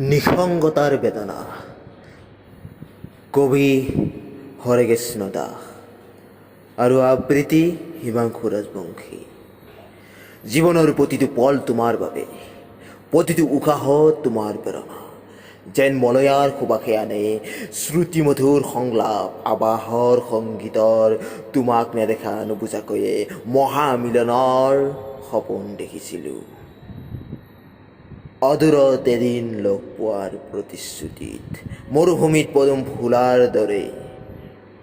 নিসংগতাৰ বেদনা। কবি হৰেকৃষ্ণ দাস আৰু আবৃত্তি হিমাংশু ৰাজবংশী। জীৱনৰ প্ৰতিটো পল তোমাৰ বাবে, প্ৰতিটো উশাহত তোমাৰ প্ৰেৰণা। যেন মলয়াৰ সুবাসে আনে শ্ৰুতিমধুৰ সংলাপ আবাহৰ সংগীতৰ। তোমাক নেদেখা নুবুজাকৈয়ে মহামিলনৰ সপোন দেখিছিলোঁ, অদূৰত এদিন লগ পোৱাৰ প্ৰতিশ্ৰুতিত। মৰুভূমিত পদুম ফুলাৰ দৰে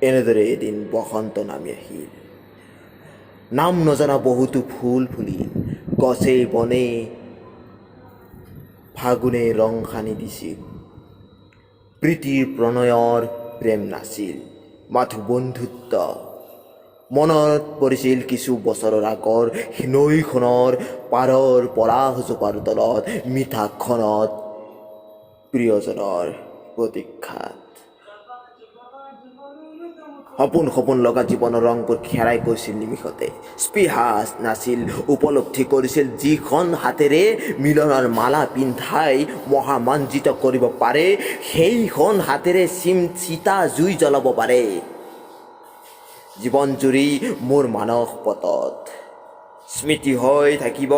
এনেদৰে এদিন বসন্ত নামি আহিল। নাম নজনা বহুতো ফুল ফুলিল গছে বনে। ফাগুনে ৰং সানি দিছিল। প্ৰীতিৰ প্ৰণয়ৰ প্ৰেম নাছিল, মাথো বন্ধুত্ব। মনত পৰিছিল কিছু বছৰৰ আগৰ নৈখনৰ পাৰৰ পলাশজোপাৰ তলত মিঠা ক্ষণত প্ৰিয়জনৰ প্ৰতীক্ষাত। সপোন সপোন লগা জীৱনৰ ৰংবোৰ হেৰাই গৈছিল নিমিষতে। স্পৃহা নাছিল, উপলব্ধি কৰিছিল, যিখন হাতেৰে মিলনৰ মালা পিন্ধাই মহামাঞ্জিত কৰিব পাৰে, সেইখন হাতেৰে চিম চিতা জুই জ্বলাব পাৰে। জীৱন জুৰি মোৰ মানস পটত স্মৃতি হৈ থাকিব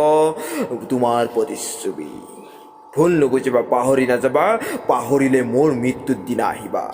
তোমাৰ প্ৰতিচ্ছবি। ভুল নুবুজিবা, পাহৰি নাযাবা। পাহৰিলে মোৰ মৃত্যুৰ দিনা আহিবা।